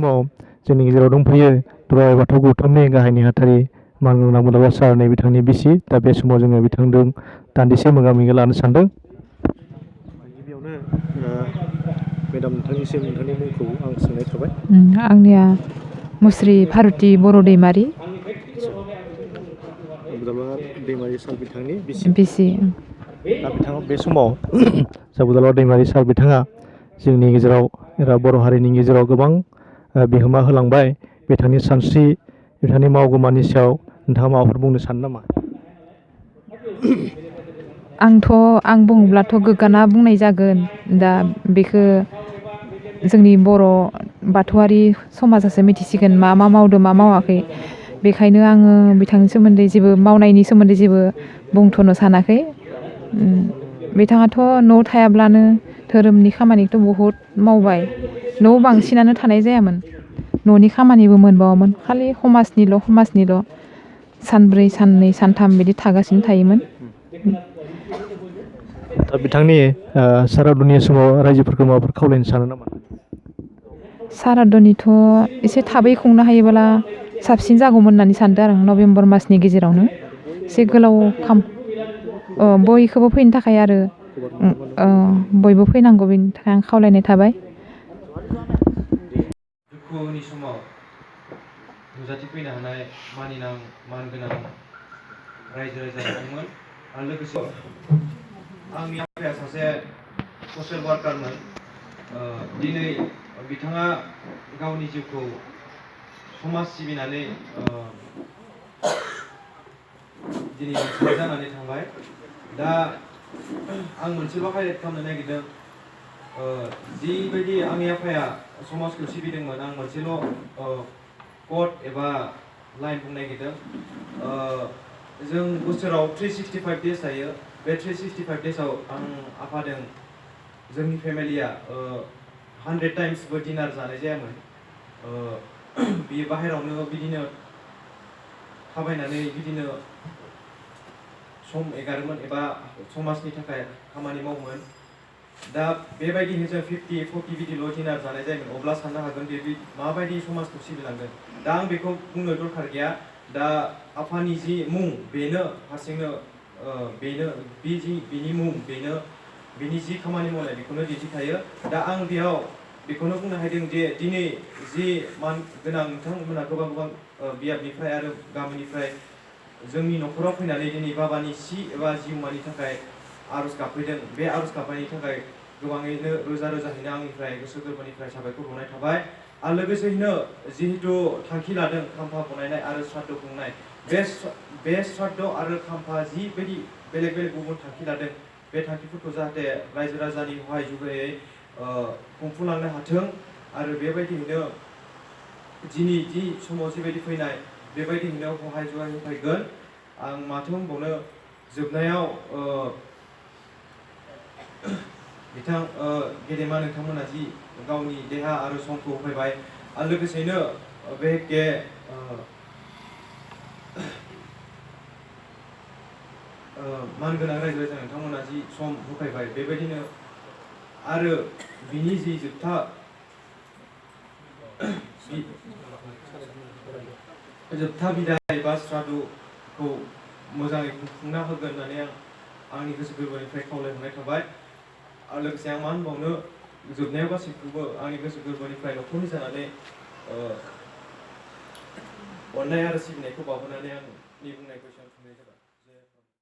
समाव जोंनि गेजेराव दंफैयो दुलाराय बाथौ गौथुमनि गाहाय नेहाथारि मानगोनां मुलाम्फा सारनि बिथांनि बिसि दा बे समाव जोङो बिथांजों दान्दिसे मोगा मोगि लानो सानदों। गिबियावनो मेडाम नोंथांनिसिम नोंथांनि मुंखौ आं सोंनाय थाबाय। आंनिया मुस्रि भारती बर' दैमारि। दैमारि सार बिथांनि बिसि। दा बिथाङा बे समाव बुदालाव दैमारि सार बिथाङा जोंनि गेजेराव एबा बर' हारिनि गेजेराव गोबां बिहोमा होलांबाय। बिथांनि सानस्रि बिथांनि मावगोमानि सायाव नोंथाङा माबाफोर बुंनो सानो नामा? आं बुङोब्लाथ' गोग्गाना बुंनाय जागोन। दा बेखौ जोंनि बर' बाथौआरि समाजासो मिथिसिगोन मा मावदो मा मावाखै। बेखायनो आङो बिथांनि सोमोन्दै जेबो मावनायनि सोमोन्दै जेबो बुंथ'नो सानाखै। बिथाङाथ' न'आव थायाब्लानो धोरोमनि खामानिखौथ' बहुद मावबाय। न'आव बांसिनानो थानाय जायामोन। न'नि खामानिबो मोनबावामोन खालि समाजनिल' सानब्रै साननै सानथाम बिदि थागासिनो थायोमोन। दा बिथांनि सारादुनि समाव रायजोफोरखौ माबाफोर खावलायनो सानो नामा? सारादुनिथ' एसे थाबै खुंनो हायोब्ला साबसिन जागौमोन होननानै सानदों आरो नभेम्बर मासनि गेजेरावनो एसे गोलाव बयखौबो फैनो थाखाय आरो बयबो फैनांगौ बेनि थाखाय आं खावलायनाय थाबाय। दुखुनि समाव नुजाथिफैनो हानाय मानगोनां रायजो राजा दंमोन आरो लोगोसे आंनि आफाया सासे ससियेल वार्कारमोन। दिनै बिथाङा गावनि जिउखौ समाज सिबिनानै दिनै रुंसारि जानानै थांबाय। दा आं मोनसेल' हाइलाइट खालामनो नागिरदों। जिबायदि आंनि आफाया समाजखौ सिबिदोंमोन आं मोनसेल' कट एबा लाइन बुंनो नागिरदों। जों बोसोराव 365 डेज थायो। बे 365 डेजआव आं आफादों जोंनि फेमिलिया 100 टाइम्सबो डिनार जानाय जायामोन। बियो बाहेरावनो बिदिनो थाबायनानै बिदिनो सम एगारोमोन एबा समाजनि थाखाय खामानि मावोमोन। दा बेबायदिनो जों 50-40 बिदिल' डिनार जानाय जायोमोन। अब्ला साननो हागोन बे माबायदि समाजखौ सिबिलांगोन। दा आं बेखौ बुंनो दरखार गैया। दा आफानि जि मुं बेनो हारसिंनो बिनि मुं बेनो बिनि जि खामानि मावनाय बेखौनो दिन्थिखायो। दा आं बेयाव बेखौनो बुंनो हादों जे दिनै जि मान गोनां नोंथांमोना गोबां बियाबनिफ्राय आरो गामिनिफ्राय जोंनि न'खराव फैनानै दिनै बाबानि सि एबा जिउमानि थाखाय आर'ज गाबफैदों। बे आर'ज गाबनायनि थाखाय गोबाङैनो रोजा रोजाहैनो आंनिफ्राय गोसो गोरबोनिफ्राय साबायखर बावनाय थाबाय। आरो लोगोसेयैनो जिहेतु थांखि लादों खाम्फा बनायनाय आरो श्राद्ध खुंनाय, बे श्राद्ध आरो खाम्फा जिबायदि बेलेग गुबुन थांखि लादों बे थांखिफोरखौ जाहाथे रायजो राजानि सहाय जुगैयै खुंफुंलांनो हाथों। आरो बेबायदियैनो दिनै जि समाव जिबायदि फैनाय बेबायदियैनो सहाय जुगाय होफैगोन। आं माथो बुंबावनो, जोबनायाव बिथां गेदेमा नोंथांमोना जि गावनि देहा आरो समखौ होफैबाय आरो लोगोसेयैनो बे मानगोनां रायजो राजा नोंथांमोना जि सम होफैबाय बेबायदिनो आरो बिनि जि जोबथा बिदाय बा श्राद्धखौ मोजाङै खुंफुंना होगोन होननानै आं आंनि गोसो गोरबोनिफ्राय खावलायहरनाय थाबाय। आरो लोगोसे आं मा होनबावनो, जोबनायाव गासैखौबो आंनि गोसो गोरबोनिफ्राय न'खरनि जानानै अननाय आरो सिबिनायखौ बावहोनानै आंनि बुंनायखौ एसेयावनो फोजोबनाय जाबाय।